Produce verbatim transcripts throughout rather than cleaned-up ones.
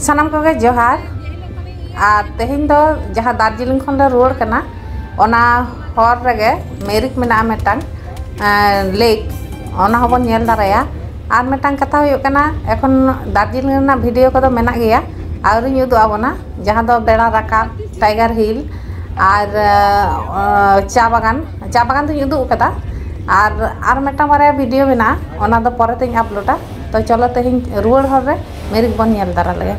ᱥᱟᱱᱟᱢ ᱠᱚᱜᱮ ᱡᱚᱦᱟᱨ᱾ ᱟᱨ ᱛᱮᱦᱮᱧ ᱫᱚ ᱡᱟᱦᱟᱸ ᱫᱟᱨᱡᱤᱞᱤᱝ ᱠᱷᱚᱱ ᱞᱮ ᱨᱩᱣᱟᱹᱲ ᱠᱟᱱᱟ, ᱚᱱᱟ ᱦᱚᱨ ᱨᱮᱜᱮ ᱢᱮᱨᱤᱠ ᱢᱮᱱᱟᱜᱼᱟ ᱢᱤᱫᱴᱟᱝ, ᱮᱸ, ᱞᱮᱠ, ᱚᱱᱟ ᱦᱚᱸᱵᱚᱱ ᱧᱮᱞ ᱫᱟᱨᱟᱭᱟ᱾ ᱟᱨ ᱢᱤᱫᱴᱟᱝ ᱠᱟᱛᱷᱟ ᱦᱩᱭᱩᱜ ᱠᱟᱱᱟ, ᱮᱠᱷᱚᱱ ᱫᱟᱨᱡᱤᱞᱤᱝ ᱨᱮᱱᱟᱜ ᱵᱷᱤᱰᱤᱭᱳ ᱠᱚᱫᱚ ᱢᱮᱱᱟᱜ ᱜᱮᱭᱟ, ᱟᱹᱣᱨᱤᱧ ᱩᱫᱩᱜ ᱟᱵᱚᱱᱟ, ᱡᱟᱦᱟᱸ ᱫᱚ ᱵᱮᱲᱟ ᱨᱟᱠᱟᱵ, ᱴᱟᱭᱜᱟᱨ ᱦᱤᱞ, ᱟᱨ, ᱟᱸ, ᱪᱟ ᱵᱟᱜᱟᱱ, ᱪᱟ ᱵᱟᱜᱟᱱ ᱫᱚᱧ ᱩᱫᱩᱜ ᱟᱠᱟᱫᱟ᱾ ᱟᱨ, ᱟᱨ ᱢᱤᱫᱴᱟᱝ ᱵᱟᱨᱭᱟ ᱵᱷᱤᱰᱤᱭᱳ ᱢᱮᱱᱟᱜᱼᱟ, ᱚᱱᱟ ᱫᱚ ᱯᱚᱨᱮ ᱛᱮᱧ ᱟᱯᱞᱳᱰᱟ᱾ ᱛᱚ ᱪᱚᱞᱚ ᱛᱮᱦᱮᱧ ᱨᱩᱣᱟᱹᱲ ᱦᱚᱨ ᱨᱮ ᱢᱮᱨᱤᱠ ᱵᱚᱱ ᱧᱮᱞ ᱫᱟᱨᱟ ᱞᱮᱜᱮ᱾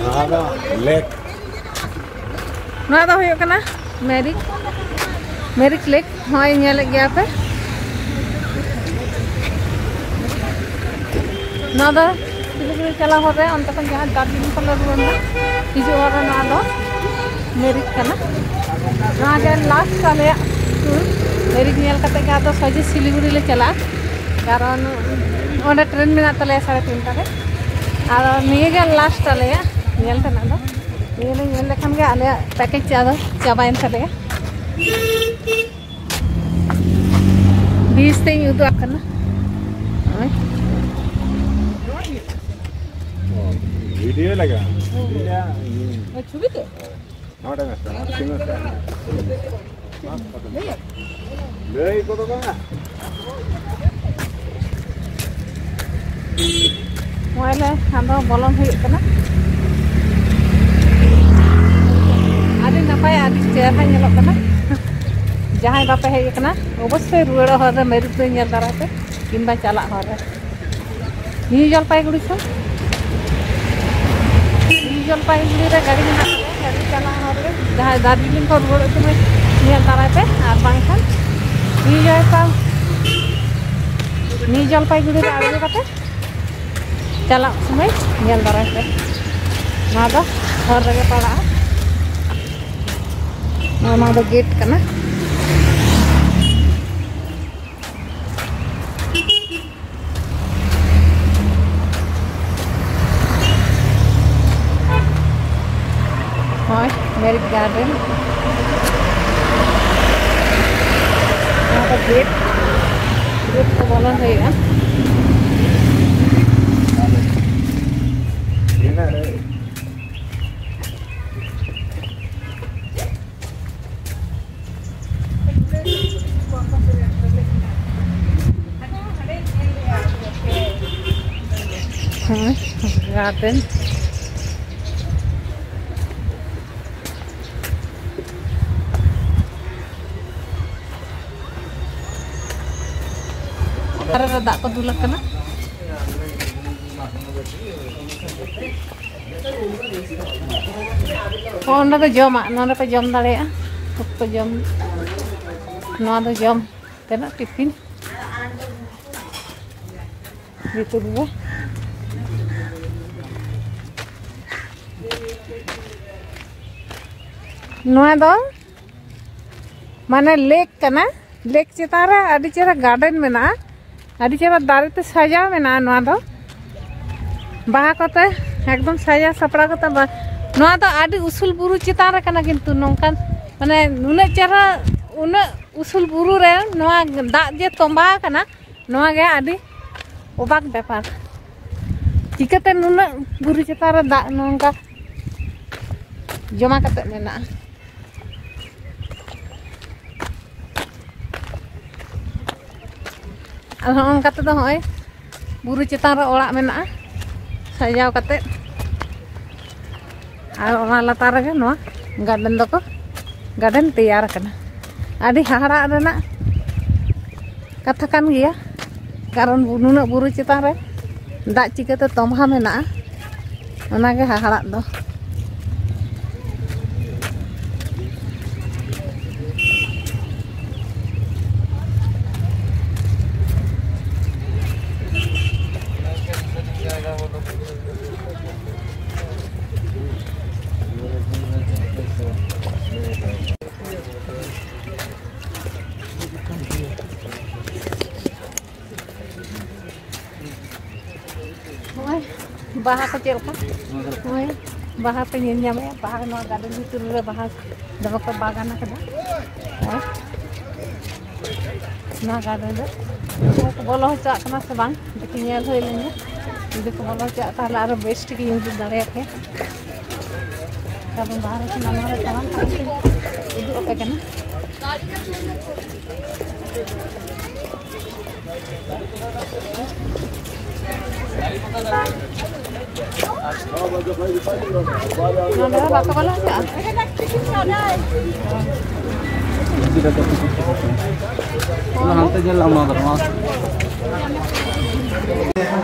ᱱᱚᱣᱟ ᱫᱚ ᱞᱮᱠ᱾ ᱱᱚᱣᱟ ᱫᱚ ᱦᱩᱭᱩᱜ ᱠᱟᱱᱟ ᱢᱮᱨᱤᱠ, ᱢᱮᱨᱤᱠ ᱞᱮᱠ᱾ ᱱᱚᱜᱼᱚᱭ ᱧᱮᱞᱮᱫ ᱜᱮᱭᱟ ᱯᱮ, ᱱᱚᱣᱟ ᱫᱚ ᱥᱤᱞᱤᱜᱩᱲᱤ ᱪᱟᱞᱟᱣ ᱦᱚᱨ ᱨᱮ, ᱚᱱᱛᱮ ᱠᱷᱚᱱ ᱡᱟᱦᱟᱸ ᱫᱟᱨᱡᱤᱞᱤᱝ ᱠᱷᱚᱱ ᱞᱮ ᱨᱩᱣᱟᱹᱲ ᱮᱱᱟ, ᱦᱤᱡᱩᱜ ᱦᱚᱨ ᱨᱮ ᱱᱚᱣᱟ ᱫᱚ ᱢᱮᱨᱤᱠ ᱠᱟᱱᱟ᱾ ᱱᱚᱣᱟ ᱜᱮ ᱞᱟᱥᱴ ᱟᱞᱮᱭᱟᱜ ᱴᱩᱨ᱾ ᱢᱮᱨᱤᱠ ᱧᱮᱞ ᱠᱟᱛᱮ ᱜᱮ ᱟᱫᱚ ᱥᱚᱡᱷᱮ ᱥᱤᱞᱤᱜᱩᱲᱤ ᱞᱮ ᱪᱟᱞᱟᱜᱼᱟ, ᱠᱟᱨᱚᱱ ᱚᱸᱰᱮ ᱴᱨᱮᱱ ᱢᱮᱱᱟᱜ ᱛᱟᱞᱮᱭᱟ ᱥᱟᱲᱮ ᱛᱤᱱᱴᱟ ᱨᱮ᱾ ᱟᱫᱚ ᱱᱤᱭᱟᱹ ᱜᱮ ᱞᱟᱥᱴ ᱟᱞᱮᱭᱟᱜ ᱧᱮᱞ ᱛᱮᱱᱟᱜ ᱫᱚ᱾ ᱱᱤᱭᱟᱹ ᱞᱮ ᱧᱮᱞ ᱞᱮᱠᱷᱟᱱ ᱜᱮ ᱟᱞᱮᱭᱟᱜ ᱯᱮᱠᱮᱡᱽ ᱟᱫᱚ ᱪᱟᱵᱟᱭᱮᱱ ᱛᱟᱞᱮᱭᱟ᱾ ᱵᱤᱪ ᱛᱮᱧ ᱩᱫᱩᱜ ᱟᱜ ᱠᱟᱱᱟ᱾ ᱱᱚᱜᱼᱚᱭ᱾ ᱤᱭᱟᱹ ᱞᱟᱜᱟ᱾ ᱤᱭᱟᱹ, ᱤᱭᱟᱹ᱾ ᱪᱷᱩᱵᱤ ᱛᱮ? ᱱᱚᱰᱮ ᱢᱮᱥᱮ, ᱥᱤᱢᱟᱹ ᱥᱮ᱾ ᱞᱟᱹᱭ ᱠᱚᱫᱚ ᱵᱟᱝᱟ᱾ ᱱᱚᱜᱼᱚᱭ ᱞᱮ ᱟᱫᱚ ᱵᱚᱞᱚᱱ ᱦᱩᱭᱩᱜ ᱠᱟᱱᱟ᱾ ᱟᱹᱰᱤ ᱱᱟᱯᱟᱭ, ᱟᱹᱰᱤ ᱪᱮᱦᱨᱟ ᱧᱮᱞᱚᱜ ᱠᱟᱱᱟ᱾ ᱡᱟᱦᱟᱸᱭ ᱵᱟᱯᱮ ᱦᱮᱡ ᱟᱠᱟᱱᱟ, ᱚᱵᱚᱥᱥᱳᱭ ᱨᱩᱣᱟᱹᱲᱚᱜ ᱦᱚᱨ ᱨᱮ ᱢᱮᱨᱩ ᱫᱚ ᱧᱮᱞ ᱛᱟᱨᱟᱭ ᱯᱮ, ᱠᱤᱝᱵᱟ ᱪᱟᱞᱟᱜ ᱦᱚᱨ ᱨᱮ᱾ ᱱᱤᱭᱩ ᱡᱚᱞᱯᱟᱭᱜᱩᱲᱤ ᱠᱷᱚᱱ, ᱱᱤᱭᱩ ᱡᱚᱞᱯᱟᱭᱜᱩᱲᱤ ᱨᱮ ᱜᱟᱹᱰᱤ ᱢᱮᱱᱟᱜ ᱛᱟᱞᱮᱭᱟ, ᱜᱟᱹᱰᱤ ᱪᱟᱞᱟᱜ ᱦᱚᱨ ᱨᱮ᱾ ᱡᱟᱦᱟᱸᱭ ᱫᱟᱨᱡᱤᱞᱤᱝ ᱠᱷᱚᱱ ᱨᱩᱣᱟᱹᱲᱚᱜ ᱥᱚᱢᱚᱭ ᱧᱮᱞ ᱛᱟᱨᱟᱭ ᱯᱮ, ᱟᱨ ᱵᱟᱝᱠᱷᱟᱱ ᱱᱤᱭᱩ ᱡᱚᱞᱯᱟᱭ-, ᱱᱤᱭᱩ ᱡᱚᱞᱯᱟᱭᱜᱩᱲᱤ ᱨᱮ ᱟᱬᱜᱚ ᱠᱟᱛᱮ ᱪᱟᱞᱟᱜ ᱥᱚᱢᱚᱭ ᱧᱮᱞ ᱛᱟᱨᱟᱭ ᱯᱮ᱾ ᱱᱚᱣᱟ ᱫᱚ ᱦᱚᱨ ᱨᱮᱜᱮ ᱯᱟᱲᱟᱜᱼᱟ᱾ ᱱᱚᱣᱟ ᱫᱚ ᱜᱮᱴ ᱠᱟᱱᱟ᱾ ᱦᱳᱭ, ᱢᱮᱨᱤᱡᱽ ᱜᱟᱨᱰᱮᱱ᱾ ᱱᱚᱣᱟ ᱫᱚ ᱜᱮᱴ, ᱜᱮᱴ ᱛᱮ ᱵᱚᱞᱚᱱ ᱦᱩᱭᱩᱜᱼᱟ᱾ ᱦᱳᱭ, ᱜᱟᱨᱰᱮᱱ᱾ ᱫᱟᱨᱮ ᱨᱮ ᱫᱟᱜ ᱠᱚ ᱫᱩᱞ ᱟᱠᱟᱱᱟ᱾ ᱚᱸᱰᱮ ᱫᱚ ᱡᱚᱢᱟᱜ, ᱱᱚᱰᱮ ᱯᱮ ᱡᱚᱢ ᱫᱟᱲᱮᱭᱟᱜᱼᱟ, ᱚᱠᱛᱚ ᱡᱚᱢ᱾ ᱱᱚᱣᱟ ᱫᱚ ᱡᱚᱢ ᱛᱮᱱᱟᱜ ᱴᱤᱯᱷᱤᱱ ᱵᱷᱤᱛᱤᱨ ᱨᱮ᱾ ᱱᱚᱣᱟ ᱫᱚ ᱢᱟᱱᱮ ᱞᱮᱠ ᱠᱟᱱᱟ᱾ ᱞᱮᱠ ᱪᱮᱛᱟᱱ ᱨᱮ ᱟᱹᱰᱤ ᱪᱮᱦᱨᱟ ᱜᱟᱨᱰᱮᱱ ᱢᱮᱱᱟᱜᱼᱟ, ᱟᱹᱰᱤ ᱪᱮᱦᱨᱟ ᱫᱟᱨᱮ ᱛᱮ ᱥᱟᱡᱟᱣ ᱢᱮᱱᱟᱜᱼᱟ᱾ ᱱᱚᱣᱟ ᱫᱚ ᱵᱟᱦᱟ ᱠᱚᱛᱮ ᱮᱠᱫᱚᱢ ᱥᱟᱡᱟᱣ ᱥᱟᱯᱲᱟᱣ ᱠᱟᱛᱮ ᱵᱟ-, ᱱᱚᱣᱟ ᱫᱚ ᱟᱹᱰᱤ ᱩᱥᱩᱞ ᱵᱩᱨᱩ ᱪᱮᱛᱟᱱ ᱨᱮ ᱠᱟᱱᱟ, ᱠᱤᱱᱛᱩ ᱱᱚᱝᱠᱟᱱ ᱢᱟᱱᱮ ᱩᱱᱟᱹᱜ ᱪᱮᱦᱨᱟ, ᱩᱱᱟᱹᱜ ᱩᱥᱩᱞ ᱵᱩᱨᱩ ᱨᱮ ᱱᱚᱣᱟ ᱫᱟᱜ ᱡᱮ ᱛᱚᱸᱵᱟ ᱟᱠᱟᱱᱟ, ᱱᱚᱣᱟ ᱜᱮ ᱟᱹᱰᱤ ᱚᱵᱟᱠ ᱵᱮᱯᱟᱨ᱾ ᱪᱤᱠᱟᱹᱛᱮ ᱱᱩᱱᱟᱹᱜ ᱵᱩᱨᱩ ᱪᱮᱛᱟᱱ ᱨᱮ ᱫᱟᱜ ᱱᱚᱝᱠᱟ ᱡᱚᱢᱟ ᱠᱟᱛᱮ ᱢᱮᱱᱟᱜᱼᱟ? ᱟᱨ ᱦᱚᱸᱜᱼᱚ ᱱᱚᱝᱠᱟ ᱛᱮᱫᱚ ᱦᱚᱸᱜᱼᱚᱭ ᱵᱩᱨᱩ ᱪᱮᱛᱟᱱ ᱨᱮ ᱚᱲᱟᱜ ᱢᱮᱱᱟᱜᱼᱟ ᱥᱟᱡᱟᱣ ᱠᱟᱛᱮ᱾ ᱟᱨ ᱚᱱᱟ ᱞᱟᱛᱟᱨ ᱨᱮᱜᱮ ᱱᱚᱣᱟ ᱜᱟᱨᱰᱮᱱ ᱫᱚᱠᱚ, ᱜᱟᱨᱰᱮᱱ ᱛᱮᱭᱟᱨ ᱟᱠᱟᱱᱟ᱾ ᱟᱹᱰᱤ ᱦᱟᱦᱟᱲᱟᱜ ᱨᱮᱱᱟᱜ ᱠᱟᱛᱷᱟ ᱠᱟᱱ ᱜᱮᱭᱟ, ᱠᱟᱨᱚᱱ ᱱᱩᱱᱟᱹᱜ ᱵᱩᱨᱩ ᱪᱮᱛᱟᱱ ᱨᱮ ᱫᱟᱜ ᱪᱤᱠᱟᱹᱛᱮ ᱛᱚᱢᱵᱷᱟ ᱢᱮᱱᱟᱜᱼᱟ, ᱚᱱᱟᱜᱮ ᱦᱟᱦᱟᱲᱟᱜ ᱫᱚ᱾ ᱱᱚᱜᱼᱚᱭ ᱵᱟᱦᱟ ᱠᱚ ᱪᱮᱫ ᱞᱮᱠᱟ? ᱱᱚᱜᱼᱚᱭ ᱵᱟᱦᱟ ᱯᱮ ᱧᱮᱞ ᱧᱟᱢᱮᱫᱼᱟ, ᱵᱟᱦᱟ ᱱᱚᱣᱟ ᱜᱟᱨᱰᱮᱱ ᱵᱷᱤᱛᱤᱨ ᱨᱮ ᱵᱟᱦᱟ ᱫᱚᱢᱮ ᱠᱚ ᱵᱟᱜᱟᱱ ᱟᱠᱟᱫᱟ᱾ ᱱᱚᱜᱼᱚᱭ ᱱᱚᱣᱟ ᱜᱟᱨᱰᱮᱱ ᱨᱮ ᱚᱠᱚᱭ ᱠᱚ ᱵᱚᱞᱚ ᱦᱚᱪᱚᱣᱟᱜ ᱠᱟᱱᱟ ᱥᱮ ᱵᱟᱝ, ᱫᱮᱠᱷᱤ ᱧᱮᱞ ᱦᱩᱭ ᱞᱮᱱ ᱜᱮ᱾ ᱡᱩᱫᱤ ᱠᱚ ᱵᱚᱞᱚ ᱦᱚᱪᱚᱣᱟᱜ, ᱛᱟᱦᱚᱞᱮ ᱟᱨᱚ ᱵᱮᱥ ᱴᱷᱤᱠ ᱤᱧ ᱩᱫᱩᱜ ᱫᱟᱲᱮᱭᱟᱯᱮᱭᱟ᱾ ᱠᱟᱨᱚᱱ ᱵᱟᱦᱨᱮ ᱠᱷᱚᱱ ᱟᱭᱢᱟ ᱦᱚᱲ ᱪᱟᱞᱟᱣ ᱠᱟᱛᱮ ᱩᱫᱩᱜ ᱟᱯᱮ ᱠᱟᱱᱟ᱾ ᱱᱚᱰᱮ ᱦᱚᱸ ᱵᱟᱠᱚ ᱵᱚᱞᱚ ᱦᱚᱪᱚᱜᱼᱟ? ᱚᱱᱟ ᱦᱟᱱᱛᱮ ᱧᱮᱞ ᱞᱟᱢ ᱱᱚᱣᱟ ᱫᱚ, ᱱᱚᱣᱟ ᱫᱚ᱾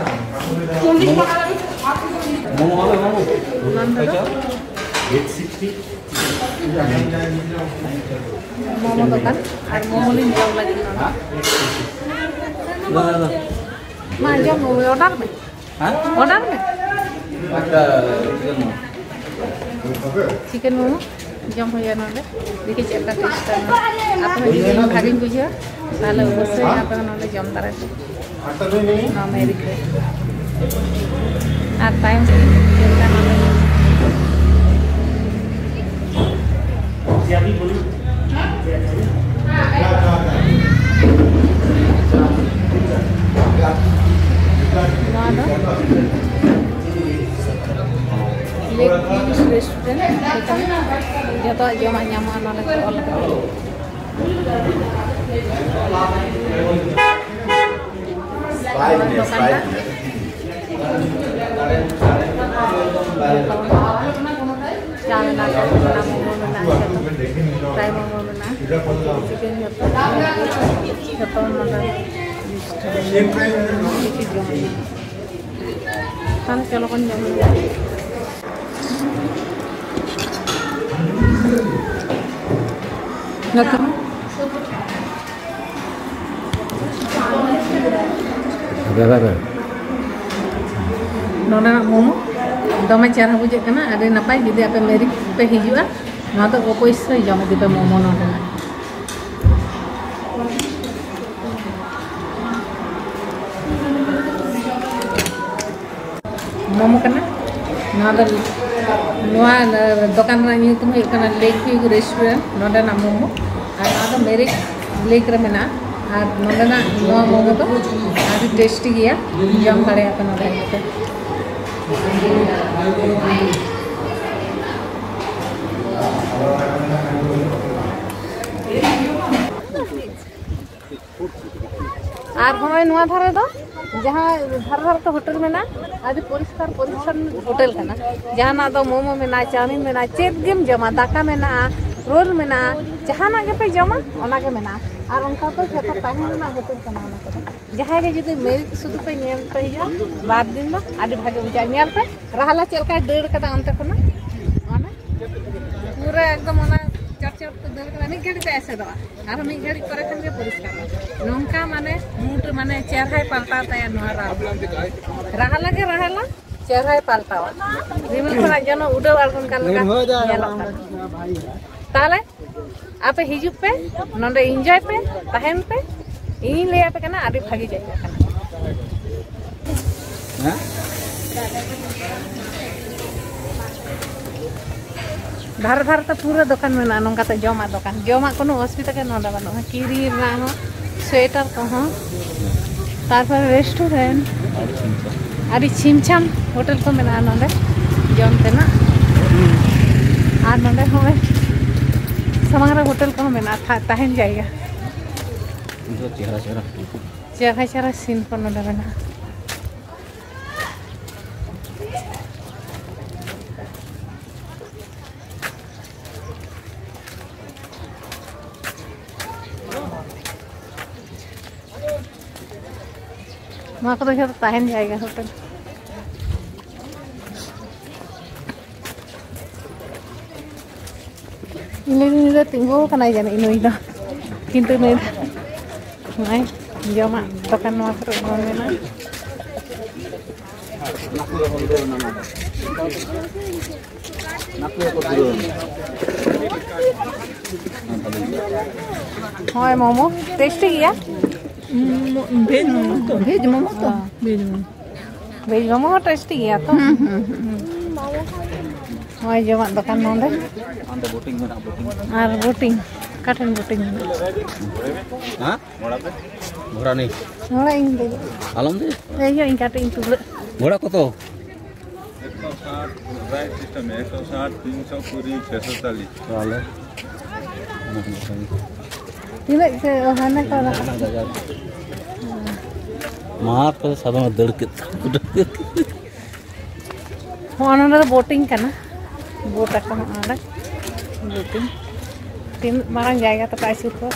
ᱢᱳᱢᱳ ᱟᱞᱮ ᱢᱳᱢᱳ᱾ ᱚᱱᱟ ᱫᱚ? Eight sixty. ᱢᱳᱢᱳ ᱫᱚᱠᱟᱱ, ᱟᱨ ᱢᱳᱢᱳ ᱞᱤᱧ ᱡᱚᱢ ᱞᱟᱹᱜᱤᱫ ᱱᱚᱰᱮ᱾ ᱫᱟ, ᱫᱟ, ᱫᱟ᱾ ᱢᱟ ᱡᱚᱢ ᱢᱮ, ᱚᱰᱟᱨ ᱢᱮ᱾ ᱦᱮᱸ? ᱚᱰᱟᱨ ᱢᱮ᱾ ᱟᱪᱪᱷᱟ, ᱪᱤᱠᱮᱱ ᱢᱳᱢᱳ᱾ ᱪᱤᱠᱮᱱ ᱢᱳᱢᱳ ᱡᱚᱢ ᱦᱩᱭᱩᱜᱼᱟ ᱱᱚᱰᱮ᱾ ᱫᱮᱠᱷᱤ ᱪᱮᱫ ᱞᱮᱠᱟ ᱴᱮᱥᱴ ᱠᱟᱱᱟ᱾ ᱟᱯᱮ ᱦᱚᱸ ᱡᱩᱫᱤ ᱵᱷᱟᱜᱮᱧ ᱵᱩᱡᱷᱟᱹᱣᱟ, ᱛᱟᱦᱚᱞᱮ ᱚᱵᱚᱥᱥᱳᱭ ᱟᱯᱮ ᱦᱚᱸ ᱱᱚᱰᱮ ᱡᱚᱢ ᱫᱟᱲᱮᱭᱟᱜᱼᱟ᱾ ᱱᱚᱣᱟ ᱢᱮᱨᱤᱴ ᱨᱮ᱾ ᱟᱨ ᱛᱟᱭᱚᱢ ᱥᱮᱫ ᱪᱮᱫ ᱞᱮᱠᱟ ᱱᱚᱰᱮ? ᱱᱚᱣᱟ ᱫᱚ ᱡᱚᱛᱚᱣᱟᱜ ᱡᱚᱢᱟᱜ ᱧᱟᱢᱚᱜᱼᱟ ᱱᱚᱰᱮ ᱠᱚ ᱚᱞ ᱠᱟᱫᱟ᱾ ᱫᱚᱠᱟᱱ ᱨᱮ᱾ ᱪᱟ ᱢᱮᱱᱟᱜᱼᱟ, ᱠᱟᱯᱷᱤ ᱢᱮᱱᱟᱜᱼᱟ, ᱢᱳᱢᱳ ᱢᱮᱱᱟᱜᱼᱟ, ᱡᱚᱛᱚ᱾ ᱯᱷᱨᱟᱭ ᱢᱳᱢᱳ ᱢᱮᱱᱟᱜᱼᱟ, ᱪᱤᱠᱮᱱ ᱡᱚᱛᱚ, ᱡᱚᱛᱚ ᱱᱚᱰᱮ ᱞᱤᱥᱴ ᱨᱮ ᱢᱮᱱᱟᱜᱼᱟ, ᱠᱤᱪᱷᱩ ᱡᱚᱢ ᱢᱮᱱᱟᱜᱼᱟ᱾ ᱛᱟᱦᱞᱮ ᱪᱚᱞᱚ ᱵᱚᱱ ᱡᱚᱢ ᱞᱮᱜᱮ᱾ ᱱᱚᱛᱮ ᱢᱟ᱾ ᱱᱚᱰᱮᱱᱟᱜ ᱢᱳᱢᱳ ᱫᱚᱢᱮ ᱪᱮᱦᱨᱟ ᱵᱩᱡᱷᱟᱹᱜ ᱠᱟᱱᱟ, ᱟᱹᱰᱤ ᱱᱟᱯᱟᱭ᱾ ᱡᱩᱫᱤ ᱟᱯᱮ ᱢᱮᱨᱤᱠ ᱯᱮ ᱦᱤᱡᱩᱜᱼᱟ, ᱱᱚᱣᱟ ᱫᱚ ᱚᱵᱚᱥᱥᱳᱭ ᱡᱚᱢ ᱤᱫᱤ ᱯᱮ ᱢᱳᱢᱳ ᱱᱚᱰᱮᱱᱟᱜ᱾ ᱢᱳᱢᱳ ᱠᱟᱱᱟ᱾ ᱱᱚᱣᱟ ᱫᱚ, ᱱᱚᱣᱟ ᱫᱚᱠᱟᱱ ᱨᱮᱱᱟᱜ ᱧᱩᱛᱩᱢ ᱦᱩᱭᱩᱜ ᱠᱟᱱᱟ ᱞᱮᱠ ᱵᱷᱤᱭᱩ ᱨᱮᱥᱴᱩᱨᱮᱱᱴ, ᱱᱚᱸᱰᱮᱱᱟᱜ ᱢᱳᱢᱳ᱾ ᱟᱨ ᱱᱚᱣᱟ ᱫᱚ ᱢᱮᱨᱤᱠ ᱞᱮᱠ ᱨᱮ ᱢᱮᱱᱟᱜᱼᱟ᱾ ᱟᱨ ᱱᱚᱸᱰᱮᱱᱟᱜ ᱱᱚᱣᱟ ᱢᱳᱢᱳ ᱫᱚ ᱟᱹᱰᱤ ᱴᱮᱥᱴᱤ ᱜᱮᱭᱟ, ᱡᱚᱢ ᱫᱟᱲᱮᱭᱟᱜᱼᱟ ᱯᱮ ᱱᱚᱸᱰᱮ ᱦᱮᱡ ᱠᱟᱛᱮ᱾ ᱟᱨ ᱦᱚᱸᱜᱼᱚᱭ ᱱᱚᱣᱟ ᱫᱷᱟᱨᱮ ᱫᱚ ᱡᱟᱦᱟᱸ ᱫᱷᱟᱨᱮ ᱫᱷᱟᱨᱮ ᱛᱮ ᱦᱳᱴᱮᱞ ᱢᱮᱱᱟᱜᱼᱟ, ᱟᱹᱰᱤ ᱯᱚᱨᱤᱥᱠᱟᱨ ᱯᱚᱨᱤᱪᱷᱚᱱᱱᱚ ᱦᱳᱴᱮᱞ ᱠᱟᱱᱟ᱾ ᱡᱟᱦᱟᱱᱟᱜ ᱫᱚ ᱢᱳᱢᱳ ᱢᱮᱱᱟᱜᱼᱟ, ᱪᱟᱣᱢᱤᱱ ᱢᱮᱱᱟᱜᱼᱟ, ᱪᱮᱫ ᱜᱮᱢ ᱡᱚᱢᱟ, ᱫᱟᱠᱟ ᱢᱮᱱᱟᱜᱼᱟ, ᱨᱳᱞ ᱢᱮᱱᱟᱜᱼᱟ, ᱡᱟᱦᱟᱱᱟᱜ ᱜᱮᱯᱮ ᱡᱚᱢᱟ ᱚᱱᱟ ᱜᱮ ᱢᱮᱱᱟᱜᱼᱟ᱾ ᱟᱨ ᱚᱱᱠᱟ ᱫᱚ ᱡᱷᱚᱛᱚ ᱛᱟᱦᱮᱱ ᱨᱮᱱᱟᱜ ᱦᱳᱴᱮᱞ ᱠᱟᱱᱟ ᱚᱱᱟ ᱠᱚᱫᱚ᱾ ᱡᱟᱦᱟᱸᱭ ᱜᱮ ᱡᱩᱫᱤ ᱢᱮᱨᱤᱠ ᱥᱩᱫᱷᱩ ᱯᱮ ᱧᱮᱞ ᱯᱮ ᱦᱤᱡᱩᱜᱼᱟ, ᱵᱟᱨ ᱫᱤᱱ ᱫᱚ ᱟᱹᱰᱤ ᱵᱷᱟᱜᱮ ᱵᱩᱡᱷᱟᱹᱜᱼᱟ᱾ ᱧᱮᱞ ᱯᱮ, ᱨᱟᱦᱞᱟ ᱪᱮᱫ ᱞᱮᱠᱟᱭ ᱫᱟᱹᱲ ᱠᱟᱫᱟ ᱚᱱᱛᱮ ᱠᱷᱚᱱᱟᱜ, ᱚᱱᱟ ᱯᱩᱨᱟᱹ ᱮᱠᱫᱚᱢ ᱚᱱᱟ ᱪᱚᱴ ᱪᱚᱴ ᱛᱮ ᱫᱟᱹᱲ ᱠᱟᱫᱟ, ᱢᱤᱫ ᱜᱷᱟᱹᱲᱤᱡ ᱛᱮ ᱮᱥᱮᱫᱚᱜᱼᱟ, ᱟᱨᱦᱚᱸ ᱢᱤᱫ ᱜᱷᱟᱹᱲᱤᱡ ᱯᱚᱨᱮ ᱠᱷᱟᱱ ᱜᱮ ᱯᱚᱨᱤᱥᱠᱟᱨᱚᱜᱼᱟ᱾ ᱱᱚᱝᱠᱟ ᱢᱟᱱᱮ ᱢᱩᱴ ᱢᱟᱱᱮ ᱪᱮᱦᱨᱟᱭ ᱯᱟᱞᱴᱟᱣ ᱛᱟᱭᱟ ᱱᱚᱣᱟ ᱨᱟᱦᱞᱟ᱾ ᱨᱟᱦᱞᱟ ᱜᱮ ᱨᱟᱦᱞᱟ, ᱪᱮᱦᱨᱟᱭ ᱯᱟᱞᱴᱟᱣᱟ᱾ ᱨᱤᱢᱤᱞ ᱠᱷᱚᱱᱟᱜ ᱡᱮᱱᱚ ᱩᱰᱟᱹᱣ ᱟᱬᱜᱚᱱ ᱠᱟᱱ ᱞᱮᱠᱟ ᱧᱮᱞᱚᱜ ᱠᱟᱱᱟ᱾ ᱛᱟᱦᱞᱮ ᱟᱯᱮ ᱦᱤᱡᱩᱜ ᱯᱮ, ᱱᱚᱰᱮ ᱤᱱᱡᱚᱭ ᱯᱮ, ᱛᱟᱦᱮᱱ ᱯᱮ᱾ ᱤᱧᱤᱧ ᱞᱟᱹᱭ ᱟᱯᱮ ᱠᱟᱱᱟ, ᱟᱹᱰᱤ ᱵᱷᱟᱹᱜᱤ ᱡᱟᱭᱜᱟ ᱠᱟᱱᱟ᱾ ᱦᱮᱸ? ᱫᱷᱟᱨᱮ ᱫᱷᱟᱨᱮ ᱛᱮ ᱯᱩᱨᱟᱹ ᱫᱚᱠᱟᱱ ᱢᱮᱱᱟᱜᱼᱟ, ᱱᱚᱝᱠᱟᱛᱮ ᱡᱚᱢᱟᱜ ᱫᱚᱠᱟᱱ᱾ ᱡᱚᱢᱟᱜ ᱠᱳᱱᱳ ᱚᱥᱩᱵᱤᱫᱟ ᱜᱮ ᱱᱚᱰᱮ ᱵᱟᱹᱱᱩᱜᱼᱟ, ᱠᱤᱨᱤᱧ ᱨᱮᱱᱟᱜ ᱦᱚᱸ, ᱥᱳᱭᱮᱴᱟᱨ ᱠᱚᱦᱚᱸ, ᱛᱟᱨᱯᱚᱨᱮ ᱨᱮᱥᱴᱩᱨᱮᱱᱴ᱾ ᱟᱹᱰᱤ ᱪᱷᱤᱢ ᱪᱷᱟᱢ ᱦᱳᱴᱮᱞ ᱠᱚ ᱢᱮᱱᱟᱜᱼᱟ ᱱᱚᱰᱮ ᱡᱚᱢ ᱛᱮᱱᱟᱜ᱾ ᱟᱨ ᱱᱚᱰᱮ ᱦᱚᱸ ᱥᱟᱢᱟᱝ ᱨᱮ ᱦᱳᱴᱮᱞ ᱠᱚᱦᱚᱸ ᱢᱮᱱᱟᱜᱼᱟ, ᱛᱟᱦᱮᱱ ᱡᱟᱭᱜᱟ᱾ ᱪᱮᱦᱨᱟ ᱪᱮᱦᱨᱟ, ᱪᱮᱦᱨᱟ ᱥᱤᱱ ᱠᱚ ᱱᱚᱰᱮ ᱢᱮᱱᱟᱜᱼᱟ᱾ ᱱᱚᱣᱟ ᱠᱚᱫᱚ ᱡᱷᱚᱛᱚ ᱛᱟᱦᱮᱱ ᱡᱟᱭᱜᱟ ᱦᱳᱴᱮᱞ᱾ ᱤᱧ ᱞᱟᱹᱭᱫᱟᱹᱧ ᱱᱩᱭ ᱫᱚ ᱛᱤᱸᱜᱩ ᱟᱠᱟᱱᱟᱭ ᱡᱟᱹᱱᱤᱡ ᱱᱩᱭ ᱫᱚ, ᱠᱤᱱᱛᱩ ᱱᱩᱭ ᱫᱚ ᱱᱚᱜᱼᱚᱭ ᱡᱚᱢᱟᱜ ᱫᱚᱠᱟᱱ ᱱᱚᱣᱟ ᱠᱚᱨᱮ ᱵᱚᱞᱚ ᱢᱮᱱᱟᱜᱼᱟ᱾ ᱦᱳᱭ, ᱢᱳᱢᱳ ᱴᱮᱥᱴᱤ ᱜᱮᱭᱟ᱾ ᱵᱷᱮᱡᱽ ᱢᱳᱢᱳ ᱛᱚ᱾ ᱵᱷᱮᱡᱽ ᱢᱳᱢᱳ ᱛᱚ᱾ ᱵᱷᱮᱡᱽ ᱢᱳᱢᱳ ᱦᱚᱸ ᱴᱮᱥᱴᱤ ᱜᱮᱭᱟ ᱛᱚ᱾ ᱦᱩᱸ, ᱦᱩᱸ, ᱦᱩᱸ᱾ ᱱᱚᱜᱼᱚᱭ ᱡᱚᱢᱟᱜ ᱫᱚᱠᱟᱱ ᱱᱚᱰᱮ᱾ ᱟᱨ ᱵᱳᱴᱤᱝ, ᱚᱠᱟ ᱴᱷᱮᱱ ᱵᱳᱴᱤᱝ ᱢᱮᱱᱟᱜᱼᱟ? ᱦᱮᱸ? ᱜᱷᱚᱲᱟ ᱱᱮᱭ᱾ ᱜᱷᱚᱲᱟ ᱤᱧ ᱫᱮᱡᱚᱜ᱾ ᱟᱞᱚᱢ ᱫᱮᱡ᱾ ᱫᱮᱡᱚᱜ ᱤᱧ ᱠᱟᱹᱴᱤᱡ ᱤᱧ ᱛᱩᱞᱟᱹᱜ᱾ ᱜᱷᱚᱲᱟ ᱠᱚᱛᱚ? ᱮᱠᱥᱚ ᱥᱟᱴ, ᱨᱟᱭ ᱥᱤᱥᱴᱮᱢ, ᱮᱠᱥᱚ ᱥᱟᱴ, ᱛᱤᱱᱥᱚ ᱠᱩᱲᱤ, ᱪᱷᱮᱥᱚ ᱪᱟᱞᱤᱥ᱾ ᱛᱟᱦᱚᱞᱮ᱾ ᱛᱤᱱᱟᱹᱜ ᱪᱮ ᱦᱟᱱᱮ ᱠᱚ ᱨᱟᱠᱟᱵ᱾ ᱢᱟ ᱛᱚᱵᱮ ᱥᱟᱫᱚᱢ ᱮ ᱫᱟᱹᱲ ᱠᱮᱫ᱾ ᱦᱚᱸ, ᱱᱚᱰᱮ ᱫᱚ ᱵᱳᱴᱤᱝ ᱠᱟᱱᱟ᱾ ᱵᱳᱴ ᱟᱠᱚ ᱦᱚᱸ ᱱᱚᱰᱮ᱾ ᱵᱳᱴᱤᱝ᱾ ᱛᱤᱱᱟᱹᱜ ᱢᱟᱨᱟᱝ ᱡᱟᱭᱜᱟ ᱛᱟᱠᱚ ᱟᱹᱪᱩᱨ ᱠᱚ᱾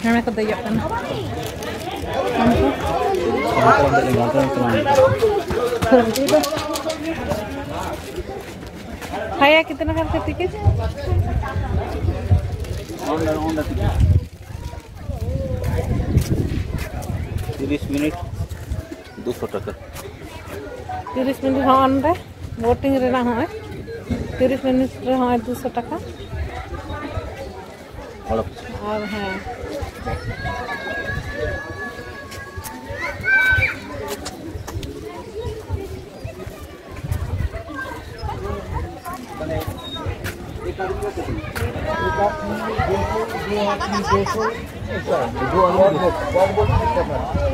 ᱦᱟᱱᱟ ᱠᱚ ᱫᱮᱡᱚᱜ ᱠᱟᱱᱟ᱾ ᱵᱷᱟᱭᱟ, ᱠᱤᱛᱱᱟ ᱠᱟᱨ ᱠᱟ ᱴᱤᱠᱤᱴ? ᱛᱤᱨᱤᱥ ᱢᱤᱱᱤᱴ, ᱫᱩᱥᱚ ᱴᱟᱠᱟ᱾ ᱛᱤᱨᱤᱥ ᱢᱤᱱᱤᱴ ᱦᱚᱸ ᱚᱸᱰᱮ ᱵᱳᱴᱤᱝ ᱨᱮᱱᱟᱜ ᱦᱚᱸᱜᱼᱚᱭ, ᱛᱤᱨᱤᱥ ᱢᱤᱱᱤᱴ ᱨᱮ ᱦᱚᱸᱜᱼᱚᱭ ᱫᱩᱥᱚ ᱴᱟᱠᱟ᱾ ᱦᱚᱲ ᱟᱨ ᱦᱮᱸ,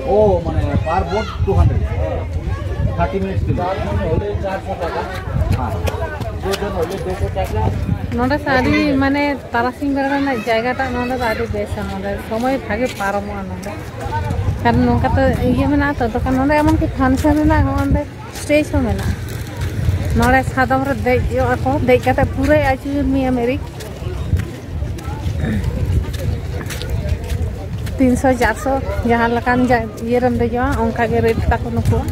ও, মানে, per boat two hundred, thirty minutes के लिए। ᱦᱮᱸ᱾ ᱱᱚᱰᱮ ᱥᱮ ᱟᱹᱰᱤ, ᱢᱟᱱᱮ, ᱛᱟᱨᱟᱥᱤᱧ ᱵᱮᱲᱟ ᱨᱮᱱᱟᱜ ᱡᱟᱭᱜᱟᱴᱟᱜ ᱱᱚᱰᱮ ᱫᱚ ᱟᱹᱰᱤ ᱵᱮᱥᱟ᱾ ᱱᱚᱰᱮ ᱥᱚᱢᱚᱭ ᱵᱷᱟᱜᱮ ᱯᱟᱨᱚᱢᱚᱜᱼᱟ ᱱᱚᱰᱮ, ᱠᱟᱨᱚᱱ ᱱᱚᱝᱠᱟ ᱛᱚ ᱤᱭᱟᱹ ᱢᱮᱱᱟᱜᱼᱟ ᱛᱚ ᱫᱚᱠᱟᱱ᱾ ᱱᱚᱰᱮ ᱮᱢᱚᱱᱠᱤ function ᱨᱮᱱᱟᱜ ᱦᱚᱸ ᱚᱸᱰᱮ stage ᱦᱚᱸ ᱢᱮᱱᱟᱜᱼᱟ᱾ ᱱᱚᱰᱮ ᱥᱟᱫᱚᱢ ᱨᱮ ᱫᱮᱡᱚᱜ ᱟᱠᱚ, ᱫᱮᱡ ᱠᱟᱛᱮ ᱯᱩᱨᱟᱹᱭ ᱟᱹᱪᱩᱨ ᱢᱮᱭᱟ ᱢᱮᱨᱤᱠ᱾ ᱛᱤᱱᱥᱚ ᱪᱟᱨᱥᱚ ᱡᱟᱦᱟᱸ ᱞᱮᱠᱟᱱ ᱡᱟ-, ᱤᱭᱟᱹ ᱨᱮᱢ ᱫᱮᱡᱚᱜᱼᱟ, ᱚᱱᱠᱟ ᱜᱮ rate ᱛᱟᱠᱚ ᱱᱩᱠᱩᱣᱟᱜ᱾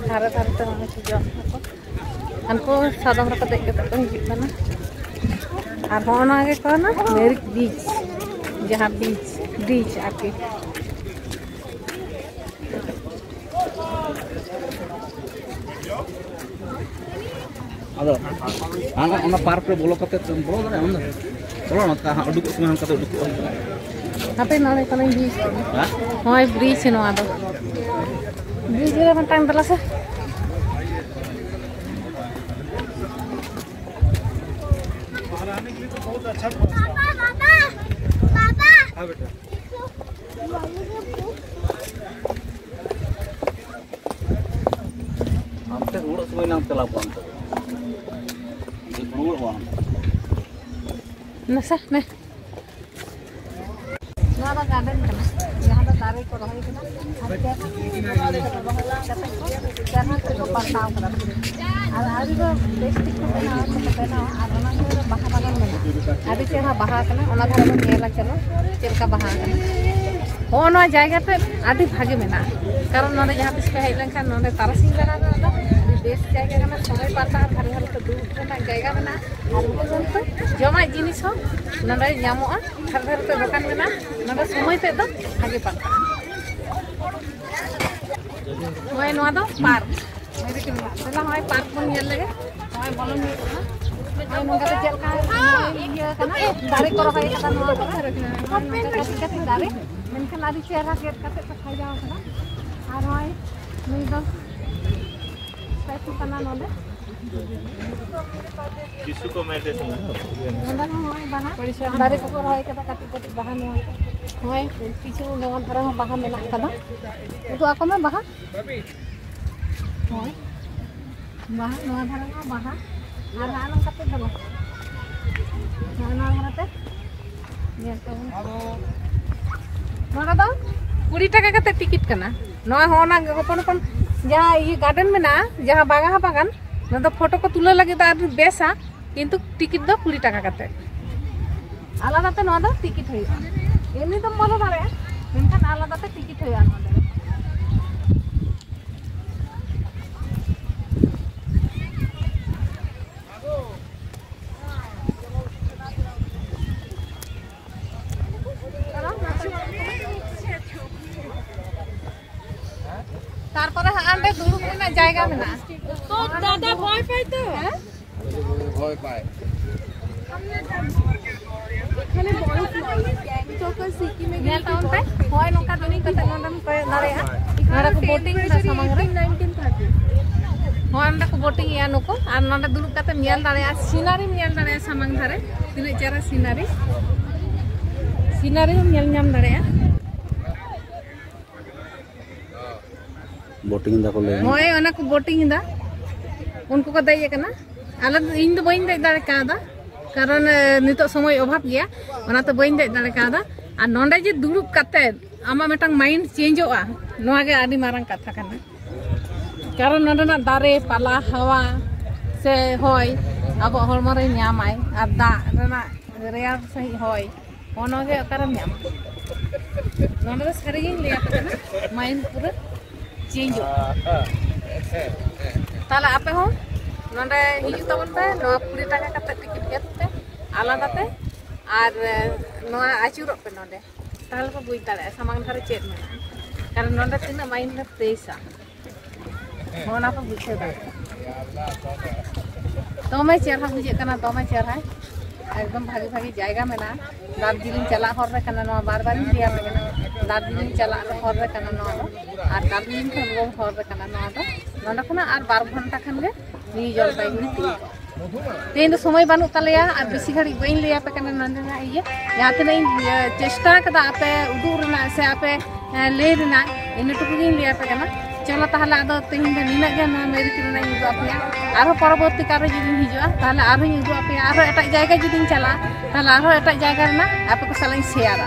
ᱫᱷᱟᱨᱮ ᱫᱷᱟᱨᱮ ᱛᱮ ᱱᱚᱜᱼᱚᱭ ᱠᱚ ᱡᱚᱢ ᱫᱟᱠᱚ᱾ ᱦᱟᱱᱠᱩ ᱥᱟᱫᱚᱢ ᱨᱮᱠᱚ ᱫᱮᱡ ᱠᱟᱛᱮ ᱠᱚ ᱦᱤᱡᱩᱜ ᱠᱟᱱᱟ᱾ ᱟᱨ ᱦᱚᱸᱜᱼᱚ ᱱᱚᱣᱟ ᱜᱮ ᱠᱟᱱᱟ ᱢᱮᱨᱤᱠ beach, ᱡᱟᱦᱟᱸ beach, beach ᱟᱨᱠᱤ᱾ ᱟᱫᱚ ᱦᱟᱱᱟ ᱚᱱᱟ park ᱨᱮ ᱵᱚᱞᱚ ᱠᱟᱛᱮ ᱵᱚᱞᱚ ᱫᱟᱲᱮᱭᱟᱜᱼᱟ ᱟᱢ ᱫᱚ? ᱵᱚᱞᱚ ᱱᱚᱛᱮ ᱦᱟᱸᱜ ᱩᱰᱩᱠᱚᱜ ᱥᱚᱢᱚᱭ ᱦᱟᱱᱠᱟ ᱛᱮ ᱩᱰᱩᱠᱚᱜᱼᱟ᱾ ᱦᱟᱯᱮ ᱱᱚᱰᱮ ᱠᱟᱱᱟᱧ beach᱾ ᱦᱮᱸ? ᱦᱳᱭ, beach ᱱᱚᱣᱟ ᱫᱚ᱾ Beach ᱨᱮ ᱢᱤᱫᱴᱟᱝ ᱫᱮᱞᱟ ᱥᱮ᱾ ᱦᱟᱱᱛᱮ ᱨᱩᱣᱟᱹᱲᱚᱜ ᱥᱚᱢᱚᱭ ᱞᱟᱝ ᱪᱟᱞᱟᱣ ᱠᱚᱜᱼᱟ ᱚᱱᱛᱮ ᱫᱚ᱾ ᱨᱩᱣᱟᱹᱲᱚᱜᱼᱟ ᱦᱟᱱᱛᱮ᱾ ᱱᱟᱥᱟ ᱱᱮ᱾ ᱱᱚᱣᱟ ᱫᱚ garden ᱠᱟᱱᱟ, ᱡᱟᱦᱟᱸ ᱫᱚ ᱫᱟᱨᱮ ᱠᱚ ᱨᱚᱦᱚᱭ ᱠᱟᱱᱟ᱾ ᱟᱨ ᱪᱮᱫ ᱨᱚᱦᱚᱭ ᱠᱟᱛᱮ ᱠᱚ ᱪᱮᱦᱨᱟ ᱛᱮᱠᱚ ᱯᱟᱞᱴᱟᱣ ᱠᱟᱫᱟ ᱯᱩᱨᱟᱹ᱾ ᱟᱨ ᱟᱹᱰᱤ ᱫᱚ ᱵᱮᱥ ᱴᱷᱤᱠ ᱠᱚ ᱵᱮᱱᱟᱣᱟ, ᱠᱚ ᱵᱮᱱᱟᱣᱟ᱾ ᱟᱨ ᱚᱱᱟ ᱫᱷᱟᱨᱮ ᱨᱮ ᱵᱟᱦᱟ ᱵᱟᱜᱟᱱ ᱢᱮᱱᱟᱜᱼᱟ, ᱟᱹᱰᱤ ᱪᱮᱦᱨᱟ ᱵᱟᱦᱟ ᱠᱟᱱᱟ᱾ ᱚᱱᱟ ᱫᱷᱟᱨᱮ ᱵᱚᱱ ᱧᱮᱞᱟ, ᱪᱚᱞᱚ ᱪᱮᱫ ᱞᱮᱠᱟ ᱵᱟᱦᱟ ᱠᱟᱱᱟ᱾ ᱦᱚᱸᱜᱼᱚ ᱱᱚᱣᱟ ᱡᱟᱭᱜᱟ ᱛᱮ ᱟᱹᱰᱤ ᱵᱷᱟᱜᱮ ᱢᱮᱱᱟᱜᱼᱟ, ᱠᱟᱨᱚᱱ ᱱᱚᱰᱮ ᱡᱟᱦᱟᱸ ᱛᱤᱥ ᱯᱮ ᱦᱮᱡ ᱞᱮᱱᱠᱷᱟᱱ ᱱᱚᱰᱮ ᱛᱟᱨᱟᱥᱤᱧ ᱵᱮᱲᱟ ᱨᱮ ᱫᱚ ᱟᱹᱰᱤ ᱵᱮᱥ ᱡᱟᱭᱜᱟ ᱠᱟᱱᱟ, ᱥᱚᱢᱚᱭ ᱯᱟᱞᱴᱟᱜᱼᱟ, ᱫᱷᱟᱨᱮ ᱫᱷᱟᱨᱮ ᱛᱮ ᱫᱩᱲᱩᱵ ᱨᱮᱱᱟᱜ ᱡᱟᱭᱜᱟ ᱢᱮᱱᱟᱜᱼᱟ᱾ ᱟᱨ ᱩᱱᱠᱩ ᱡᱚᱢᱟᱜ ᱡᱤᱱᱤᱥ ᱦᱚᱸ ᱱᱚᱰᱮ ᱧᱟᱢᱚᱜᱼᱟ᱾ ᱫᱷᱟᱨᱮ ᱫᱷᱟᱨᱮ ᱛᱮ ᱫᱚᱠᱟᱱ ᱢᱮᱱᱟᱜᱼᱟ᱾ ᱱᱚᱰᱮ ᱥᱚᱢᱚᱭ ᱛᱮᱫ ᱫᱚ ᱵᱷᱟᱜᱮ ᱯᱟᱲᱟᱜᱼᱟ᱾ ᱦᱳᱭ, ᱱᱚᱣᱟ ᱫᱚ park᱾ ᱫᱮᱞᱟ, ᱦᱳᱭ, park ᱵᱚᱱ ᱧᱮᱞ ᱞᱮᱜᱮ᱾ ᱦᱳᱭ, ᱵᱚᱞᱚᱱ ᱦᱩᱭᱩᱜ ᱠᱟᱱᱟ᱾ ᱦᱳᱭ, ᱱᱚᱝᱠᱟ ᱛᱮ ᱪᱮᱫ ᱞᱮᱠᱟ ᱤᱭᱟᱹ ᱠᱟᱱᱟ, ᱫᱟᱨᱮ ᱠᱚ ᱨᱚᱦᱚᱭ ᱠᱟᱫᱟ ᱱᱚᱣᱟ ᱠᱚᱨᱮ᱾ ᱱᱚᱝᱠᱟ ᱠᱟᱹᱴᱤᱡ ᱠᱟᱹᱴᱤᱡ ᱫᱟᱨᱮ, ᱢᱮᱱᱠᱷᱟᱱ ᱟᱹᱰᱤ ᱪᱮᱦᱨᱟ ᱜᱮᱫ ᱠᱟᱛᱮ ᱠᱚ ᱥᱟᱡᱟᱣ ᱠᱟᱫᱟ᱾ ᱟᱨ ᱦᱳᱭ, ᱱᱩᱭ ᱫᱚ statue ᱠᱟᱱᱟ ᱱᱚᱰᱮ᱾ ᱴᱤᱥᱩ ᱠᱚ ᱢᱮᱴᱮ ᱥᱟᱱᱟ᱾ ᱱᱚᱰᱮ ᱦᱚᱸ ᱱᱚᱜᱼᱚᱭ ᱵᱟᱦᱟ ᱫᱟᱨᱮ ᱠᱚᱠᱚ ᱨᱚᱦᱚᱭ ᱠᱟᱫᱟ, ᱠᱟᱹᱴᱤᱡ ᱠᱟᱹᱴᱤᱡ ᱵᱟᱦᱟ᱾ ᱱᱚᱣᱟ ᱱᱚᱜᱼᱚᱭ ᱠᱤᱪᱷᱩ ᱱᱚᱣᱟ ᱫᱷᱟᱨᱮ ᱦᱚᱸ ᱵᱟᱦᱟ ᱢᱮᱱᱟᱜ ᱠᱟᱫᱟ᱾ ᱩᱫᱩᱜ ᱟᱠᱚ ᱢᱮ ᱵᱟᱦᱟ᱾ ᱦᱳᱭ, ᱵᱟᱦᱟ, ᱱᱚᱣᱟ ᱫᱷᱟᱨᱮ ᱦᱚᱸ ᱵᱟᱦᱟ᱾ ᱟᱨ ᱱᱚᱜᱼᱚ ᱱᱚᱝᱠᱟ ᱛᱮ ᱫᱚ ᱵᱟᱝ᱾ ᱱᱚᱜᱼᱚ ᱱᱚᱣᱟ ᱫᱷᱟᱨᱮ ᱛᱮ ᱧᱮᱞ ᱛᱟᱵᱚᱱ᱾ ᱱᱚᱰᱮ ᱫᱚ ᱠᱩᱲᱤ ᱴᱟᱠᱟ ᱠᱟᱛᱮ ᱴᱤᱠᱤᱴ ᱠᱟᱱᱟ᱾ ᱱᱚᱣᱟ ᱦᱚᱸ ᱚᱱᱟ ᱦᱚᱯᱚᱱ ᱦᱚᱯᱚᱱ ᱡᱟᱦᱟᱸ ᱤᱭᱟᱹ ᱜᱟᱨᱰᱮᱱ ᱢᱮᱱᱟᱜᱼᱟ, ᱡᱟᱦᱟᱸ ᱵᱟᱜᱟ ᱵᱟᱜᱟᱱ, ᱱᱚᱣᱟ ᱫᱚ ᱯᱷᱳᱴᱳ ᱠᱚ ᱛᱩᱞᱟᱹᱣ ᱞᱟᱹᱜᱤᱫ ᱫᱚ ᱟᱹᱰᱤ ᱵᱮᱥᱟ, ᱠᱤᱱᱛᱩ ᱴᱤᱠᱤᱴ ᱫᱚ ᱠᱩᱲᱤ ᱴᱟᱠᱟ ᱠᱟᱛᱮ᱾ ᱟᱞᱟᱫᱟ ᱛᱮ ᱱᱚᱣᱟ ᱫᱚ ᱴᱤᱠᱤᱴ ᱦᱩᱭᱩᱜᱼᱟ᱾ ᱮᱢᱱᱤ ᱫᱚᱢ ᱵᱚᱞᱚ ᱫᱟᱲᱮᱭᱟᱜᱼᱟ, ᱢᱮᱱᱠᱷᱟᱱ ᱟᱞᱟᱫᱟ ᱛᱮ ᱴᱤᱠᱤᱴ ᱦᱩᱭᱩᱜᱼᱟ ᱱᱚᱣᱟ ᱫᱚ᱾ ᱛᱟᱨᱯᱚᱨᱮ ᱦᱟᱸᱜ ᱚᱸᱰᱮ ᱫᱩᱲᱩᱵ ᱨᱮᱱᱟᱜ ᱡᱟᱭᱜᱟ ᱢᱮᱱᱟᱜᱼᱟ᱾ ᱛᱚ ᱫᱟᱫᱟ ᱵᱷᱚᱭ ᱯᱟᱭ ᱛᱚ? ᱦᱮᱸ? ᱵᱷᱚᱭ ᱯᱟᱭ᱾ ᱧᱮᱞ ᱛᱟᱵᱚᱱ ᱯᱮ, ᱦᱳᱭ ᱱᱚᱝᱠᱟ ᱫᱩᱲᱩᱵ ᱠᱟᱛᱮ ᱱᱚᱰᱮᱢ ᱠᱚᱭᱚᱜ ᱫᱟᱲᱮᱭᱟᱜᱼᱟ᱾ ᱱᱚᱰᱮ ᱠᱚ ᱵᱳᱴᱤᱝ ᱮᱫᱟ ᱥᱟᱢᱟᱝ ᱨᱮ᱾ ᱦᱳᱭ ᱱᱚᱰᱮ ᱠᱚ ᱵᱳᱴᱤᱝ ᱮᱫᱼᱟ ᱱᱩᱠᱩ, ᱟᱨ ᱱᱚᱰᱮ ᱫᱩᱲᱩᱵ ᱠᱟᱛᱮᱢ ᱧᱮᱞ ᱫᱟᱲᱮᱭᱟᱜᱼᱟ, ᱥᱤᱱᱟᱨᱤᱢ ᱧᱮᱞ ᱫᱟᱲᱮᱭᱟᱜᱼᱟ ᱥᱟᱢᱟᱝ ᱫᱷᱟᱨᱮ, ᱛᱤᱱᱟᱹᱜ ᱪᱮᱦᱨᱟ ᱥᱤᱱᱟᱨᱤ, ᱥᱤᱱᱟᱨᱤ ᱦᱚᱸᱢ ᱧᱮᱞ ᱧᱟᱢ ᱫᱟᱲᱮᱭᱟᱜᱼᱟ᱾ ᱵᱳᱴᱤᱝ ᱫᱟᱠᱚ ᱞᱟᱹᱭ ᱢᱮ᱾ ᱦᱳᱭ, ᱚᱱᱟ ᱠᱚ ᱵᱳᱴᱤᱝ ᱮᱫᱟ, ᱩᱱᱠᱩ ᱠᱚ ᱫᱮᱡ ᱟᱠᱟᱱᱟ᱾ ᱟᱞᱮ ᱫᱚ, ᱤᱧ ᱫᱚ ᱵᱟᱹᱧ ᱫᱮᱡ ᱫᱟᱲᱮ ᱠᱟᱣᱫᱟ, ᱠᱟᱨᱚᱱ ᱮ, ᱱᱤᱛᱚᱜ ᱥᱚᱢᱚᱭ ᱚᱵᱷᱟᱵ ᱜᱮᱭᱟ, ᱚᱱᱟᱛᱮ ᱵᱟᱹᱧ ᱫᱮᱡ ᱫᱟᱲᱮ ᱠᱟᱣᱫᱟ᱾ ᱟᱨ ᱱᱚᱰᱮ ᱡᱮ ᱫᱩᱲᱩᱵ ᱠᱟᱛᱮ ᱟᱢᱟᱜ ᱢᱤᱫᱴᱟᱝ ᱢᱟᱭᱤᱱᱰ ᱪᱮᱧᱡᱚᱜᱼᱟ, ᱱᱚᱣᱟ ᱜᱮ ᱟᱹᱰᱤ ᱢᱟᱨᱟᱝ ᱠᱟᱛᱷᱟ ᱠᱟᱱᱟ᱾ ᱠᱟᱨᱚᱱ ᱱᱚᱰᱮᱱᱟᱜ ᱫᱟᱨᱮ ᱯᱟᱞᱟ, ᱦᱟᱣᱟ ᱥᱮ ᱦᱚᱭ ᱟᱵᱚᱣᱟᱜ ᱦᱚᱲᱢᱚ ᱨᱮ ᱧᱟᱢᱟᱭ, ᱟᱨ ᱫᱟᱜ ᱨᱮᱱᱟᱜ ᱨᱮᱭᱟᱲ ᱥᱟᱺᱦᱤᱡ ᱦᱚᱭ, ᱚᱱᱟ ᱜᱮ ᱚᱠᱟᱨᱮᱢ ᱧᱟᱢᱟ? ᱱᱚᱰᱮ ᱫᱚ ᱥᱟᱹᱨᱤᱜᱤᱧ ᱞᱟᱹᱭ ᱟᱯᱮ ᱠᱟᱱᱟ, ᱢᱟᱭᱤᱱᱰ ᱯᱩᱨᱟᱹ ᱪᱮᱧᱡᱚᱜᱼᱟ᱾ ᱛᱟᱦᱞᱮ ᱟᱯᱮ ᱦᱚᱸ ᱱᱚᱰᱮ ᱦᱤᱡᱩᱜ ᱛᱟᱵᱚᱱ ᱯᱮ, ᱱᱚᱣᱟ ᱠᱩᱲᱤ ᱴᱟᱠᱟ ᱠᱟᱛᱮ ᱴᱤᱠᱤᱴ ᱜᱮᱫ ᱯᱮ ᱟᱞᱟᱫᱟ ᱛᱮ, ᱟᱨ ᱮ, ᱱᱚᱣᱟ ᱟᱹᱪᱩᱨᱚᱜ ᱯᱮ ᱱᱚᱰᱮ, ᱛᱟᱦᱞᱮ ᱯᱮ ᱵᱩᱡᱽ ᱫᱟᱲᱮᱭᱟᱜᱼᱟ ᱥᱟᱢᱟᱝ ᱫᱷᱟᱨᱮ ᱪᱮᱫ ᱢᱮᱱᱟᱜᱼᱟ᱾ ᱠᱟᱨᱚᱱ ᱱᱚᱰᱮ ᱛᱤᱱᱟᱹᱜ ᱢᱟᱭᱤᱱᱰ ᱞᱮ ᱯᱷᱨᱮᱥᱟ᱾ ᱚᱱᱟ ᱠᱚ ᱵᱩᱡᱷᱟᱹᱣ ᱫᱟᱲᱮᱭᱟᱜᱼᱟ᱾ ᱫᱚᱢᱮ ᱪᱮᱦᱨᱟ ᱵᱩᱡᱷᱟᱹᱜ ᱠᱟᱱᱟ, ᱫᱚᱢᱮ ᱪᱮᱦᱨᱟ᱾ ᱮᱠᱫᱚᱢ ᱵᱷᱟᱜᱮ ᱵᱷᱟᱜᱮ ᱡᱟᱭᱜᱟ ᱢᱮᱱᱟᱜᱼᱟ᱾ ᱫᱟᱨᱡᱤᱞᱤᱝ ᱪᱟᱞᱟᱜ ᱦᱚᱨ ᱨᱮ ᱠᱟᱱᱟ ᱱᱚᱣᱟ, ᱵᱟᱨ ᱵᱟᱨᱤᱧ ᱞᱟᱹᱭ ᱟᱯᱮ ᱠᱟᱱᱟ᱾ ᱫᱟᱨᱡᱤᱞᱤᱝ ᱪᱟᱞᱟᱜ ᱦᱚᱨ ᱨᱮ ᱠᱟᱱᱟ ᱱᱚᱣᱟ ᱫᱚ, ᱟᱨ ᱫᱟᱨᱡᱤᱞᱤᱝ ᱠᱷᱚᱱ ᱨᱩᱣᱟᱹᱲ ᱦᱚᱨ ᱨᱮ ᱠᱟᱱᱟ ᱱᱚᱣᱟ ᱫᱚ᱾ ᱱᱚᱸᱰᱮ ᱠᱷᱚᱱᱟᱜ ᱟᱨ ᱵᱟᱨ ᱜᱷᱚᱱᱴᱟ ᱠᱷᱟᱱ ᱜᱮ ᱱᱤᱭᱩ ᱡᱚᱞᱯᱟᱭᱜᱩᱲᱤ ᱛᱤᱭᱳᱜᱚᱜᱼᱟ᱾ ᱛᱮᱦᱮᱧ ᱫᱚ ᱥᱚᱢᱚᱭ ᱵᱟᱹᱱᱩᱜ ᱛᱟᱞᱮᱭᱟ ᱟᱨ ᱵᱮᱥᱤ ᱜᱷᱟᱹᱲᱤᱡ ᱵᱟᱹᱧ ᱞᱟᱹᱭ ᱟᱯᱮ ᱠᱟᱱᱟ ᱱᱚᱸᱰᱮᱱᱟᱜ ᱤᱭᱟᱹ᱾ ᱡᱟᱦᱟᱸ ᱛᱤᱱᱟᱹᱜ ᱤᱧ, ᱤᱭᱟᱹ, ᱪᱮᱥᱴᱟ ᱠᱟᱫᱟ ᱟᱯᱮ ᱩᱫᱩᱜ ᱨᱮᱱᱟᱜ ᱥᱮ ᱟᱯᱮ, ᱮ, ᱞᱟᱹᱭ ᱨᱮᱱᱟᱜ, ᱤᱱᱟᱹ ᱴᱩᱠᱩ ᱜᱤᱧ ᱞᱟᱹᱭ ᱟᱯᱮ ᱠᱟᱱᱟ᱾ ᱪᱚᱞᱚ ᱛᱟᱦᱚᱞᱮ ᱟᱫᱚ ᱛᱮᱦᱮᱧ ᱫᱚ ᱱᱤᱱᱟᱹᱜ ᱜᱮ ᱱᱚᱣᱟ ᱢᱮᱨᱤᱠ ᱨᱮᱱᱟᱜ ᱤᱧ ᱩᱫᱩᱜ ᱟᱯᱮᱭᱟ᱾ ᱟᱨᱦᱚᱸ ᱯᱚᱨᱚᱵᱚᱨᱛᱤ ᱠᱟᱞ ᱨᱮ ᱡᱩᱫᱤᱧ ᱦᱤᱡᱩᱜᱼᱟ, ᱛᱟᱦᱚᱞᱮ ᱟᱨᱦᱚᱸᱧ ᱩᱫᱩᱜ ᱟᱯᱮᱭᱟ᱾ ᱟᱨᱦᱚᱸ ᱮᱴᱟᱜ ᱡᱟᱭᱜᱟ ᱡᱩᱫᱤᱧ ᱪᱟᱞᱟᱜᱼᱟ, ᱛᱟᱦᱚᱞᱮ ᱟᱨᱦᱚᱸ ᱮᱴᱟᱜ ᱡᱟᱭᱜᱟ ᱨᱮᱱᱟᱜ ᱟᱯᱮ ᱠᱚ ᱥᱟᱞᱟᱜ ᱤᱧ ᱥᱮᱭᱟᱨᱟ᱾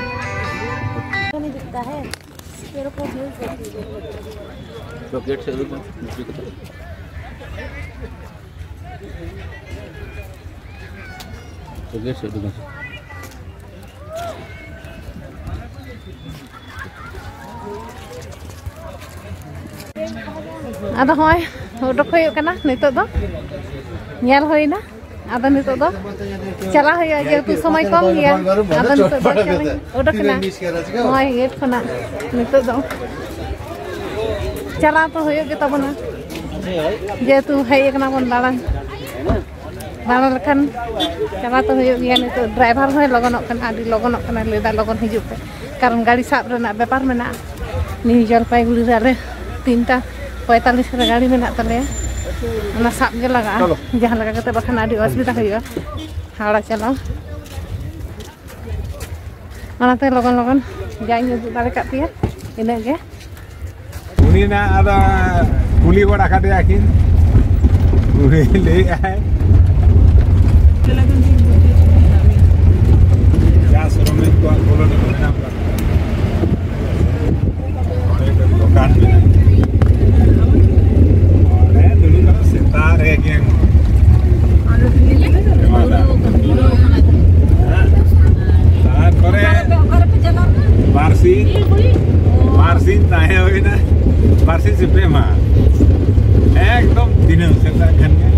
चॉकलेट से भी चॉकलेट से भी ᱟᱫᱚ ᱦᱚᱸᱜᱼᱚᱭ ᱩᱰᱩᱠ ᱦᱩᱭᱩᱜ ᱠᱟᱱᱟ ᱱᱤᱛᱚᱜ ᱫᱚ᱾ ᱧᱮᱞ ᱦᱩᱭᱱᱟ᱾ ᱟᱫᱚ ᱱᱤᱛᱚᱜ ᱫᱚ ᱪᱟᱞᱟᱜ ᱦᱩᱭᱩᱜᱼᱟ, ᱡᱮᱦᱮᱛᱩ ᱥᱚᱢᱚᱭ ᱠᱚᱢ ᱜᱮᱭᱟ᱾ ᱟᱫᱚ ᱱᱤᱛᱚᱜ ᱫᱚ ᱪᱟᱞᱟᱜ ᱩᱰᱩᱠ ᱮᱱᱟ ᱱᱚᱜᱼᱚᱭ ᱜᱮᱴ ᱠᱷᱚᱱᱟᱜ᱾ ᱱᱤᱛᱚᱜ ᱫᱚ ᱪᱟᱞᱟᱣ ᱛᱚ ᱦᱩᱭᱩᱜ ᱜᱮ ᱛᱟᱵᱚᱱᱟ, ᱡᱮᱦᱮᱛᱩ ᱦᱮᱡ ᱟᱠᱟᱱᱟ ᱵᱚᱱ ᱫᱟᱬᱟᱱ᱾ ᱫᱟᱬᱟ ᱞᱮᱠᱷᱟᱱ ᱪᱟᱞᱟᱣ ᱛᱚ ᱦᱩᱭᱩᱜ ᱜᱮᱭᱟ᱾ ᱱᱤᱛᱚᱜ ᱰᱨᱟᱭᱵᱷᱟᱨ ᱦᱚᱸᱭ ᱞᱚᱜᱚᱱᱚᱜ ᱠᱟᱱᱟ, ᱟᱹᱰᱤ ᱞᱚᱜᱚᱱᱚᱜ ᱠᱟᱱᱟ, ᱞᱟᱹᱭᱫᱟ ᱞᱚᱜᱚᱱ ᱦᱤᱡᱩᱜ ᱯᱮ, ᱠᱟᱨᱚᱱ ᱜᱟᱹᱰᱤ ᱥᱟᱵ ᱨᱮᱱᱟᱜ ᱵᱮᱯᱟᱨ ᱢᱮᱱᱟᱜᱼᱟ᱾ ᱱᱤᱭᱩ ᱡᱚᱞᱯᱟᱭᱜᱩᱲᱤ ᱨᱮ ᱟᱞᱮ ᱛᱤᱱᱴᱟ ᱯᱚᱸᱭᱛᱟᱞᱞᱤᱥ ᱨᱮ ᱜᱟᱹᱰᱤ ᱢᱮᱱᱟᱜ ᱛᱟᱞᱮᱭᱟ, ᱚᱱᱟ ᱥᱟᱵ ᱜᱮ ᱞᱟᱜᱟᱜᱼᱟ ᱡᱟᱦᱟᱸ ᱞᱮᱠᱟ ᱠᱟᱛᱮ, ᱵᱟᱠᱷᱟᱱ ᱟᱹᱰᱤ ᱚᱥᱩᱵᱤᱫᱟ ᱦᱩᱭᱩᱜᱼᱟ ᱦᱟᱣᱲᱟ ᱪᱟᱞᱟᱣ᱾ ᱚᱱᱟᱛᱮ ᱞᱚᱜᱚᱱ ᱞᱚᱜᱚᱱ ᱡᱟᱧ ᱩᱫᱩᱜ ᱫᱟᱲᱮ ᱠᱟᱜ ᱯᱮᱭᱟ, ᱤᱱᱟᱹᱜ ᱜᱮ᱾ ᱩᱱᱤ ᱱᱟᱜ ᱟᱫᱚ ᱠᱩᱞᱤ ᱜᱚᱫ ᱟᱠᱟᱫᱮᱭᱟ ᱠᱤᱱ, ᱩᱱᱤ ᱞᱟᱹᱭᱮᱫᱼᱟᱭ, ᱪᱟᱥ ᱨᱚᱢᱮᱡ ᱠᱚᱣᱟᱜ ᱠᱚᱞᱳᱱᱤ ᱠᱚ ᱢᱮᱱᱟᱜ ᱟᱠᱟᱫ᱾ ᱚᱸᱰᱮ ᱫᱚ ᱫᱚᱠᱟᱱ ᱢᱮᱱᱟᱜᱼᱟ᱾ ᱚᱸᱰᱮ ᱫᱩᱲᱩᱵ ᱠᱟᱛᱮ ᱥᱮᱛᱟᱜ ᱨᱮ ᱮᱠᱮᱱ ᱮᱢᱟᱫᱟ᱾ ᱛᱟᱨᱯᱚᱨᱮ ᱵᱟᱨᱥᱤᱧ, ᱵᱟᱨᱥᱤᱧ ᱛᱟᱦᱮᱸ ᱦᱩᱭᱱᱟ, ᱵᱟᱨᱥᱤᱧ ᱥᱮ ᱯᱮ ᱢᱟᱦᱟ᱾ ᱮᱠᱫᱚᱢ ᱫᱤᱱᱟᱹᱢ ᱥᱮᱛᱟᱜ ᱠᱷᱟᱱ ᱜᱮ